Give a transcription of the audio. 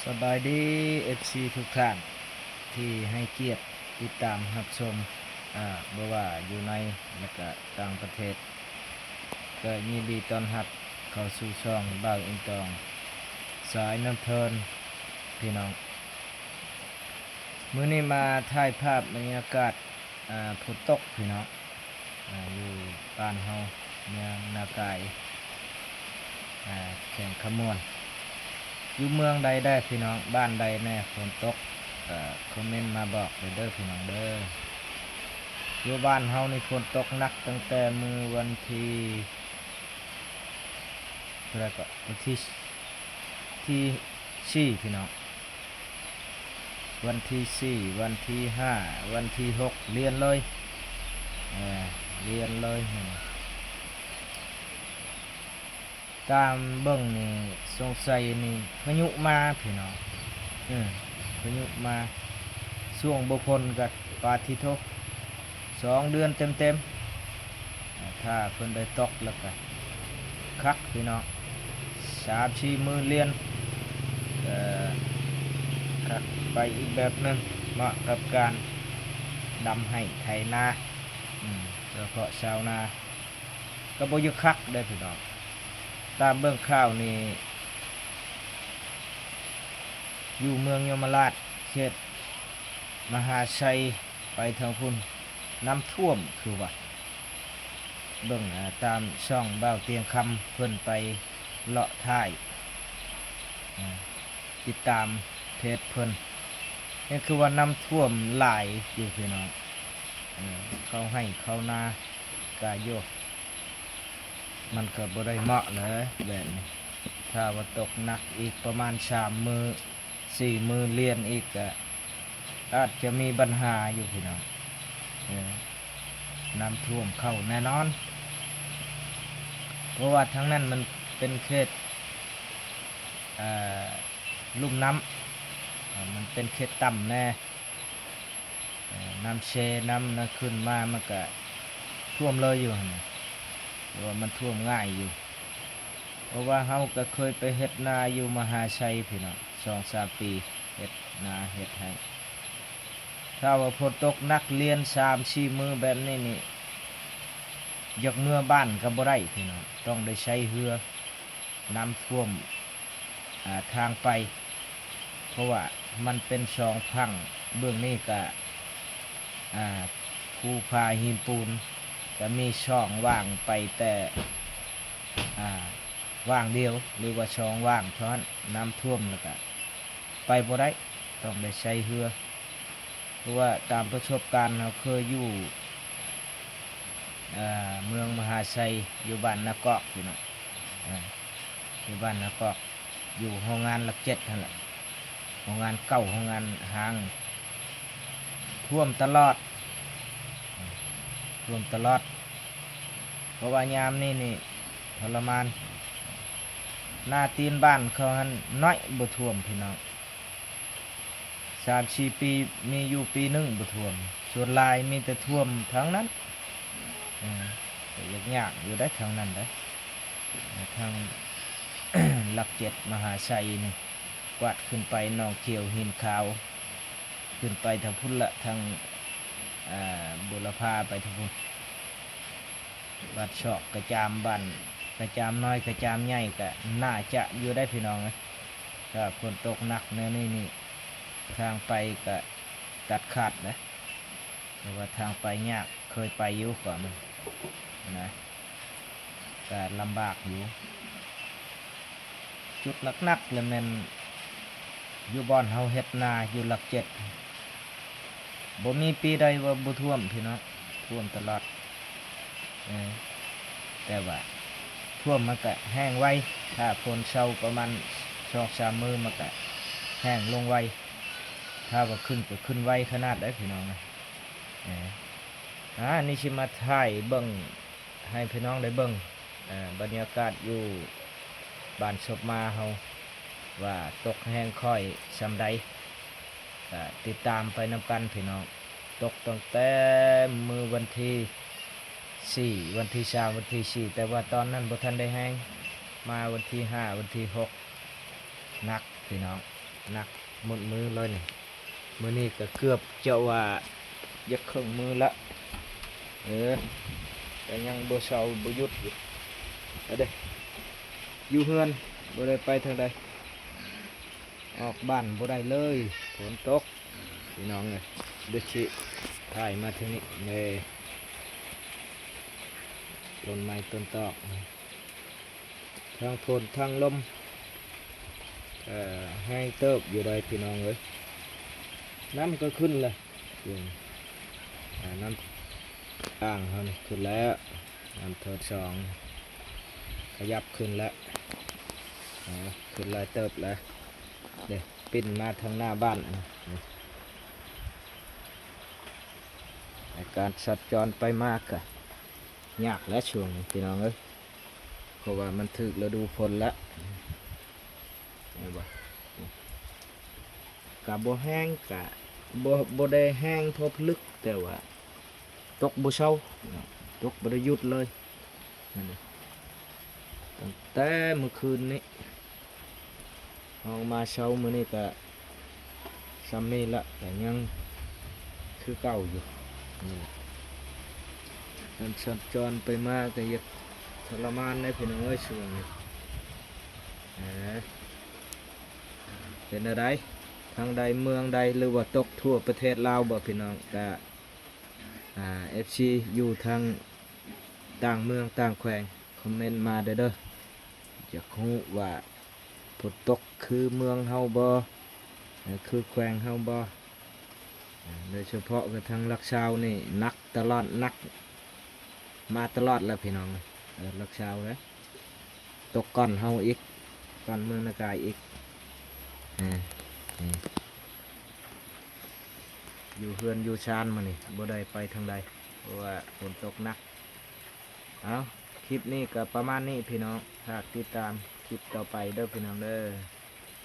ສະບາຍດີ ເອັຟຊີ ທຸກທ່ານທີ່ໃຫ້ກຽດຕິດຕາມຮັບຊົມ ອາ ບໍ່ວ່າຢູ່ໃນ ແລະກະຕ່າງປະເທດ ກະຍິນດີຕ້ອນຮັບເຂົ້າສູ່ຊ່ອງບ່າວອິງຕອງ ສາຍນ້ຳເທີນ ພີ່ນ້ອງ. ມື້ນີ້ມາຖ່າຍພາບບັນຍາກາດ ອາ ຝົນຕົກພີ່ນ້ອງ ອາ ຢູ່ບ້ານເຮົາ ເມືອງນາກາຍ ອາ ແຂວງຄຳມ່ວນ. ຢູ່ເມືອງໃດແດ່ພີ່ນ້ອງ ບ້ານໃດແດ່ຝົນຕົກ ກະຄອມເມັນມາບອກເດີພີ່ນ້ອງເດີ. ຢູ່ບ້ານເຮົານີ້ຝົນຕົກໜັກຕັ້ງແຕ່ມື້ວັນທີ ເທົ່າໃດເກາະ ວັນທີ ທີສີ່ພີ່ນ້ອງ ວັນທີສີ່ ວັນທີຫ້າ ວັນທີຫົກ ລຽນເລີຍ ເອີ ລຽນເລີຍ. ຕາມເບິ່ງນີ້ສົງໄສນີ້ພາຍຸມາພີ່ນ້ອງ ເອີ ພາຍຸມາ ຊ່ວງບໍ່ຝົນກະປາທິໂທ ສອງເດືອນເຕັມໆ ຖ້າເພິ່ນໄດ້ຕົກແລ້ວກະຄັກພີ່ນ້ອງ ສາມສີ່ມື້ລຽນ ເອີ ຄັກໄປອີກແບບໜຶ່ງ ເໝາະກັບການດຳໄຮ່ໄຖນາ ອືມ ໂດຍສະເພາະຊາວນາ ກະບໍ່ຢາກຄັກເດ້ພີ່ນ້ອງ. ຕາມເບິ່ງຂ່າວນີ້ ຢູ່ເມືອງຍົມມະລາດ ເຂດມະຫາໄຊ ໄປທາງພຸ້ນ ນ້ຳຖ້ວມຄືວ່າ ເບິ່ງ ອາ ຕາມຊ່ອງບ່າວຕຽງຄຳ ເພິ່ນໄປເລາະຖ່າຍ ອາ ຕິດຕາມເພຈເພິ່ນ ເຫັນຄືວ່ານ້ຳຖ້ວມຫຼາຍຢູ່ພີ່ນ້ອງ ເອີ ເຂົ້າໄຮ່ເຂົ້ານາກະຢູ່ ມັນກະບໍ່ໄດ້ເໝາະແຫຼະແບບນີ້ ຖ້າວ່າຕົກໜັກອີກປະມານສາມມື້ ສີ່ມື້ລຽນອີກກະອາດຈະມີບັນຫາຢູ່ພີ່ນ້ອງ ເອີ ນ້ຳຖ້ວມເຂົ້າແນ່ນອນ ເພາະວ່າທາງນັ້ນມັນເປັນເຂດ ເອີ ລຸ່ມນ້ຳ ເອີ ມັນເປັນເຂດຕ່ຳແນ່ ເອີ ນ້ຳເຊນ້ຳນັ້ນຂຶ້ນມາມັນກະຖ້ວມເລີຍຢູ່ຫັ້ນນະ ຫຼືວ່າມັນຖ້ວມງ່າຍຢູ່ ເພາະວ່າເຮົາກະເຄີຍໄປເຮັດນາຢູ່ມະຫາໄຊພີ່ນ້ອງ ສອງສາມປີ ເຮັດນາເຮັດໄຮ່ ຖ້າວ່າຝົນຕົກໜັກລຽນສາມສີ່ມື້ແບບນີ້ນີ້ ຢາກເມືອບ້ານກະບໍ່ໄດ້ພີ່ນ້ອງ ຕ້ອງໄດ້ໃຊ້ເຮືອ ນ້ຳຖ້ວມ ອາ ທາງໄປ ເພາະວ່າມັນເປັນສອງຝັ່ງ ເບື້ອງນີ້ກະ ອາ ພູຜາຫີນປູນ ກະມີຊ່ອງຫວ່າງໄປແຕ່ ອາ ຫວ່າງດຽວ ຫຼືວ່າສອງຫວ່າງເທົ່ານັ້ນ ນ້ຳຖ້ວມແລ້ວກະໄປບໍ່ໄດ້ ຕ້ອງໄດ້ໃຊ້ເຮືອ ເພາະວ່າຕາມປະສົບການເຮົາເຄີຍຢູ່ ເອີ ເມືອງມະຫາໄຊ ຢູ່ບ້ານນາກອກພີ່ນ້ອງ ເອີ ຢູ່ບ້ານນາກອກ ຢູ່ໂຮງງານຫຼັກເຈັດຫັ້ນແຫຼະ ໂຮງງານເກົ່າ ໂຮງງານຮ້າງ ຖ້ວມຕະຫຼອດ ຖ້ວມຕະຫຼອດ ເພາະວ່າຍາມນີ້ນີ້ທໍລະມານ ໜ້າຕີນບ້ານເຂົາຫັ້ນໜ້ອຍ ບໍ່ຖ້ວມພີ່ນ້ອງ ສາມສີ່ປີມີຢູ່ປີໜຶ່ງບໍ່ຖ້ວມ ສ່ວນຫຼາຍມີແຕ່ຖ້ວມທາງນັ້ນ ເອີ ກະຍາກໆຢູ່ໄດ໋ທາງນັ້ນໄດ໋ ທາງຫຼັກເຈັດມະຫາໄຊນີ້ ກວາດຂຶ້ນໄປໜອງຂຽວຫີນຂາວ ຂຶ້ນໄປທາງພຸ້ນລະ ທາງ ອາ ບຸລະພາໄປທາງພຸ້ນ ບາດຊອກກະຈາມ ບ້ານກະຈາມນ້ອຍ ກະຈາມໃຫຍ່ ກະໜ້າຈະຢູ່ໄດ໋ພີ່ນ້ອງເອີຍ ຖ້າຝົນຕົກໜັກແນວນີ້ນີ້ ທາງໄປກະຕັດຂາດນະ ເພາະວ່າທາງໄປຍາກ ເຄີຍໄປຢູ່ກ່ອນນະ ກະລຳບາກຢູ່ ຈຸດໜັກໆລະແມ່ນຢູ່ບ່ອນເຮົາເຮັດນາຢູ່ຫຼັກເຈັດ ບໍ່ມີປີໃດວ່າບໍ່ຖ້ວມພີ່ນ້ອງ ຖ້ວມຕະຫຼອດ ເອີ ແຕ່ວ່າຖ້ວມມັນກະແຫ້ງໄວ ຖ້າຝົນເຊົາປະມານສອງສາມມື້ມັນກະແຫ້ງລົງໄວ ຖ້າວ່າຂຶ້ນກະຂຶ້ນໄວຂະໜາດໃດ໋ພີ່ນ້ອງ ເອີ ອາ ນີ້ຊິມາຖ່າຍເບິ່ງ ໃຫ້ພີ່ນ້ອງໄດ້ເບິ່ງ ເອີ ບັນຍາກາດຢູ່ບ້ານສົບມາເຮົາ ວ່າຕົກແຮງຄ່ອຍສ່ຳໃດ ກະຕິດຕາມໄປນຳກັນພີ່ນ້ອງ ຕົກຕັ້ງແຕ່ມື້ວັນທີສີ່ ວັນທີສາມ ວັນທີສີ່ ແຕ່ວ່າຕອນນັ້ນບໍ່ທັນໄດ້ແຮງ ມາວັນທີຫ້າ ວັນທີຫົກ ໜັກພີ່ນ້ອງ ໜັກໝົດມື້ເລີຍນີ້. ມື້ນີ້ກໍເກືອບຈະວ່າຢາກເຄິ່ງມື້ລະ ເອີ ກໍຍັງບໍ່ເຊົາບໍ່ຢຸດຢູ່. ເອົາເດ້ ຢູ່ເຮືອນ ບໍ່ໄດ້ໄປທາງໃດ ອອກບ້ານບໍ່ໄດ້ເລີຍ ຝົນຕົກ ພີ່ນ້ອງເອີຍ. ດຽວຊິຖ່າຍມາທາງນີ້ເດ້ ຕົ້ນໄມ້ຕົ້ນຕອກ ທັງຝົນທັງລົມ ເອີ ແຮງເຕີບຢູ່ໃດ໋ພີ່ນ້ອງເອີຍ. ນ້ຳກໍຂຶ້ນແລ້ວ ອາ ນ້ຳອ່າງເຮົານີ້ຂຶ້ນແລ້ວ ນ້ຳເທີດສອງຂະຫຍັບຂຶ້ນແລ້ວ ເອີ ຂຶ້ນຫຼາຍເຕີບແລ້ວເດ້ ປິ່ນມາທາງໜ້າບ້ານ ໃນການສັດຈອນໄປມາກະຍາກແຫຼະຊ່ວງນີ້ ພີ່ນ້ອງເອີຍ ເພາະວ່າມັນຖືກລະດູຝົນລະ ເຫັນບໍ່ ກະບໍ່ແຮງ ກະບໍ່ ບໍ່ໄດ້ແຮງພໍຜະລຶກ ແຕ່ວ່າຕົກບໍ່ເຊົາ ຕົກບໍ່ໄດ້ຢຸດເລີຍ ນັ້ນນະ ຕັ້ງແຕ່ມື້ຄືນນີ້ ເຮົາມາເຊົ້າມື້ນີ້ກະຊ່ຳນີ້ລະ ກະຍັງຄືເກົ່າຢູ່ ນີ້ລະ ການສັນຈອນໄປມາກະຢາກທໍລະມານເດ້ພີ່ນ້ອງເອີຍ ຊ່ວງນີ້ ເອີ ເປັນແນວໃດ ທາງໃດເມືອງໃດ ຫຼືວ່າຕົກທົ່ວປະເທດລາວບໍ່ພີ່ນ້ອງ? ກະ ອາ ເອັຟຊີ ຢູ່ທາງຕ່າງເມືອງຕ່າງແຂວງ ຄອມເມັນມາເດີ້ ຢາກຮູ້ວ່າຝົນຕົກຄືເມືອງເຮົາບໍ່ ຄືແຂວງເຮົາບໍ່? ໂດຍສະເພາະກໍທາງຫຼັກຊາວນີ້ໜັກຕະຫຼອດ ໜັກມາຕະຫຼອດແລ້ວພີ່ນ້ອງ ຫຼັກຊາວເດ້ ຕົກກ່ອນເຮົາອີກ ກ່ອນເມືອງນາກາຍອີກ ເອີ ຢູ່ເຮືອນຢູ່ຊານມື້ນີ້ ບໍ່ໄດ້ໄປທາງໃດ ເພາະວ່າຝົນຕົກໜັກ. ເອົາ ຄລິບນີ້ກໍປະມານນີ້ພີ່ນ້ອງ ຝາກຕິດຕາມຄລິບຕໍ່ໄປເດີ້ພີ່ນ້ອງເດີ້.